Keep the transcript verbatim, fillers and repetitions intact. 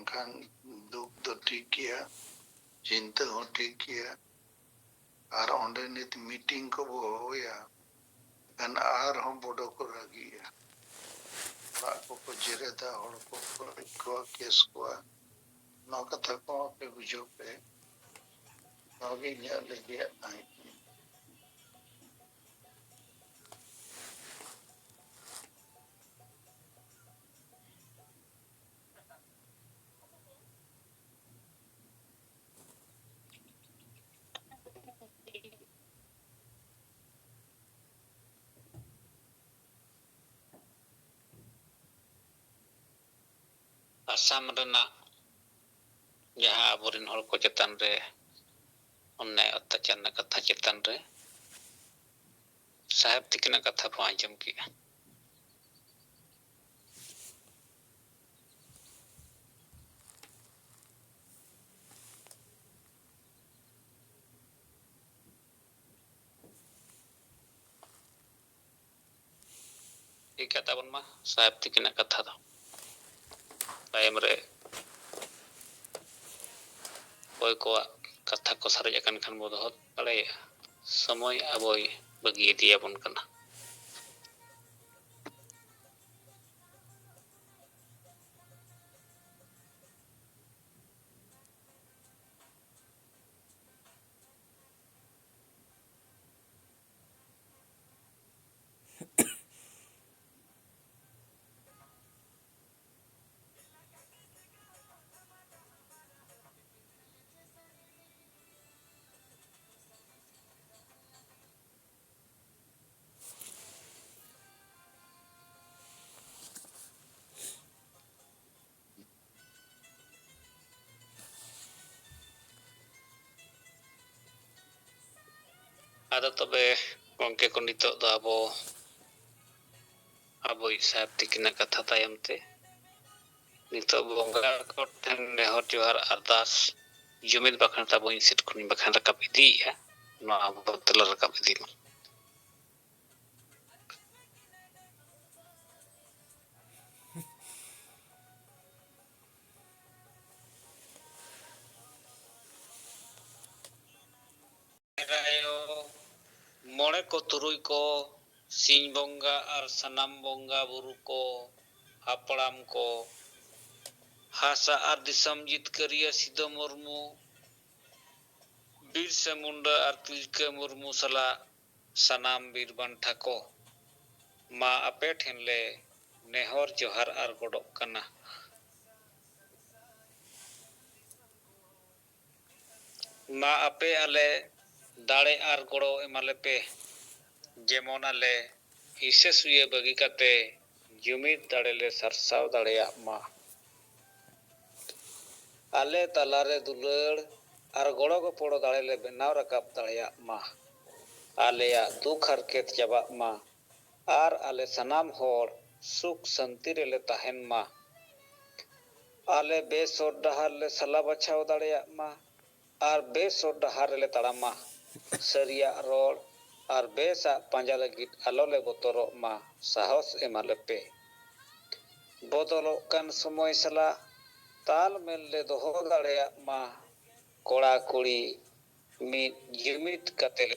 ᱠᱷᱟᱱ ᱫᱩᱠ ᱫᱚ ᱴᱷᱤᱠ ᱜᱮᱭᱟ, ᱪᱤᱱᱛᱟᱹ ᱦᱚᱸ ᱴᱷᱤᱠ ᱜᱮᱭᱟ᱾ ᱟᱨ ᱚᱸᱰᱮ ᱱᱤᱛ meeting ᱠᱚ ᱵᱚ ᱦᱚᱦᱚᱭᱟ, ᱮᱱᱠᱷᱟᱱ ᱟᱨᱦᱚᱸ ᱵᱚᱰᱚ ᱠᱚ ᱨᱟᱹᱜᱤᱜᱼᱟ᱾ ᱚᱲᱟᱜ ᱠᱚᱠᱚ ᱡᱮᱨᱮᱫᱟ, ᱦᱚᱲ ᱠᱚ ᱜᱚᱡ ᱠᱚᱣᱟ, ᱠᱮᱥ ᱠᱚᱣᱟ᱾ ᱱᱚᱣᱟ ᱠᱟᱛᱷᱟ ᱠᱚ ᱟᱯᱮ ᱵᱩᱡᱷᱟᱹᱣ ᱯᱮ᱾ ᱱᱚᱣᱟ ᱜᱮ ᱤᱧᱟᱹᱜ ᱞᱟᱹᱭ ᱨᱮᱭᱟᱜ ᱛᱟᱦᱮᱸ ᱠᱟᱱᱟ᱾ ᱟᱥᱟᱢ ᱨᱮᱱᱟᱜ ᱡᱟᱦᱟᱸ ᱟᱵᱚᱨᱮᱱ ᱦᱚᱲ ᱠᱚ ᱪᱮᱛᱟᱱ ᱨᱮ ᱚᱱᱱᱟᱭ ᱚᱛᱛᱟᱪᱟᱨ ᱨᱮᱱᱟᱜ ᱠᱟᱛᱷᱟ ᱪᱮᱛᱟᱱ ᱨᱮ ᱥᱟᱦᱮᱵᱽ ᱛᱤᱠᱤᱱᱟᱜ ᱠᱟᱛᱷᱟ ᱵᱚᱱ ᱟᱸᱡᱚᱢ ᱠᱮᱜᱼᱟ᱾ ᱴᱷᱤᱠ ᱜᱮᱭᱟ, ᱛᱟᱵᱚᱱ ᱢᱟ ᱥᱟᱦᱮᱵᱽ ᱛᱤᱠᱤᱱᱟᱜ ᱠᱟᱛᱷᱟ ᱫᱚ ᱛᱟᱭᱚᱢ ᱨᱮ ᱚᱠᱚᱭ ᱠᱚᱣᱟᱜ ᱠᱟᱛᱷᱟ ᱠᱚ ᱥᱟᱨᱮᱡ ᱟᱠᱟᱱ ᱠᱷᱟᱱ ᱵᱚ ᱫᱚᱦᱚ ᱫᱟᱲᱮᱭᱟᱜᱼᱟ᱾ ᱥᱚᱢᱚᱭ ᱟᱵᱚᱭ ᱵᱟᱹᱜᱤ ᱤᱫᱤᱭᱟᱵᱚᱱ ᱠᱟᱱᱟ᱾ ᱟᱫᱚ ᱛᱚᱵᱮ ᱜᱚᱢᱠᱮ ᱠᱚ, ᱱᱤᱛᱚᱜ ᱫᱚ ᱟᱵᱚ ᱟᱵᱚᱭᱤᱡ ᱥᱟᱦᱮᱵᱽ ᱛᱤᱠᱤᱱᱟᱜ ᱠᱟᱛᱷᱟ ᱛᱟᱭᱚᱢ ᱛᱮ ᱱᱤᱛᱚᱜ ᱵᱚᱸᱜᱟ ᱠᱚ ᱴᱷᱮᱱ ᱱᱮᱦᱚᱨ ᱡᱚᱦᱟᱨ ᱟᱨᱫᱟᱥ ᱡᱩᱢᱤᱫ ᱵᱟᱠᱷᱨᱟ ᱛᱮ ᱟᱵᱚ ᱤᱧ ᱥᱮᱫ ᱠᱷᱚᱱᱤᱧ ᱵᱟᱠᱷᱟᱱ ᱨᱟᱠᱟᱵ ᱤᱫᱤᱭᱮᱫᱼᱟ᱾ ᱱᱚᱣᱟ ᱟᱵᱚ ᱛᱮᱞᱟ ᱨᱟᱠᱟᱵ ᱤᱫᱤ ᱢᱟ᱾ ᱠᱚ ᱛᱩᱨᱩᱭ ᱠᱚ, ᱥᱤᱧ ᱵᱚᱸᱜᱟ ᱟᱨ ᱥᱟᱱᱟᱢ ᱵᱚᱸᱜᱟ ᱵᱩᱨᱩ ᱠᱚ, ᱦᱟᱯᱲᱟᱢ ᱠᱚ, ᱦᱟᱥᱟ ᱟᱨ ᱫᱤᱥᱚᱢ ᱡᱤᱛᱠᱟᱹᱨᱤᱭᱟᱹ ᱥᱤᱫᱚ ᱢᱩᱨᱢᱩ, ᱵᱤᱨᱥᱟ ᱢᱩᱱᱰᱟ ᱟᱨ ᱛᱤᱞᱠᱟᱹ ᱢᱩᱨᱢᱩ ᱥᱟᱞᱟᱜ ᱥᱟᱱᱟᱢ ᱵᱤᱨ ᱵᱟᱱᱴᱟ ᱠᱚ, ᱢᱟ ᱟᱯᱮ ᱴᱷᱮᱱ ᱞᱮ ᱱᱮᱦᱚᱨ ᱡᱚᱦᱟᱨ ᱟᱨ ᱜᱚᱰᱚᱜ ᱠᱟᱱᱟ᱾ ᱢᱟ ᱟᱯᱮ ᱟᱞᱮ ᱫᱟᱲᱮ ᱟᱨ ᱜᱚᱲᱚ ᱮᱢᱟᱞᱮᱯᱮ, ᱡᱮᱢᱚᱱ ᱟᱞᱮ ᱦᱤᱥᱟᱹ ᱥᱩᱭᱟᱹ ᱵᱟᱹᱜᱤ ᱠᱟᱛᱮ ᱡᱩᱢᱤᱫ ᱫᱟᱲᱮ ᱞᱮ ᱥᱟᱨᱥᱟᱣ ᱫᱟᱲᱮᱭᱟᱜ ᱢᱟ᱾ ᱟᱞᱮ ᱛᱟᱞᱟᱨᱮ ᱫᱩᱞᱟᱹᱲ ᱟᱨ ᱜᱚᱲᱚ ᱜᱚᱯᱚᱲᱚ ᱫᱟᱲᱮ ᱞᱮ ᱵᱮᱱᱟᱣ ᱨᱟᱠᱟᱵ ᱫᱟᱲᱮᱭᱟᱜ ᱢᱟ᱾ ᱟᱞᱮᱭᱟᱜ ᱫᱩᱠ ᱦᱟᱨᱠᱮᱛ ᱪᱟᱵᱟᱜ ᱢᱟ ᱟᱨ ᱟᱞᱮ ᱥᱟᱱᱟᱢ ᱦᱚᱲ ᱥᱩᱠ ᱥᱟᱹᱱᱛᱤ ᱨᱮᱞᱮ ᱛᱟᱦᱮᱱ ᱢᱟ᱾ ᱟᱞᱮ ᱵᱮᱥ ᱦᱚᱨ ᱰᱟᱦᱟᱨ ᱞᱮ ᱥᱟᱞᱟ ᱵᱟᱪᱷᱟᱣ ᱫᱟᱲᱮᱭᱟᱜ ᱢᱟ ᱟᱨ ᱵᱮᱥ ᱦᱚᱨ ᱰᱟᱦᱟᱨ ᱨᱮᱞᱮ ᱛᱟᱲᱟᱢᱟ᱾ ᱥᱟᱹᱨᱤᱭᱟᱜ ᱨᱚᱲ ᱟᱨ ᱵᱮᱥᱟᱜ ᱯᱟᱸᱡᱟ ᱞᱟᱹᱜᱤᱫ ᱟᱞᱚᱞᱮ ᱵᱚᱛᱚᱨᱚᱜ ᱢᱟ, ᱥᱟᱦᱚᱥ ᱮᱢᱟᱞᱮᱯᱮ᱾ ᱵᱚᱫᱚᱞᱚᱜ ᱠᱟᱱ ᱥᱚᱢᱚᱭ ᱥᱟᱞᱟᱜ ᱛᱟᱞ ᱢᱮᱞ ᱞᱮ ᱫᱚᱦᱚ ᱫᱟᱲᱮᱭᱟᱜ ᱢᱟ᱾ ᱠᱚᱲᱟ ᱠᱩᱲᱤ ᱢᱤᱫ ᱡᱩᱢᱤᱫ ᱠᱟᱛᱮ ᱞᱮ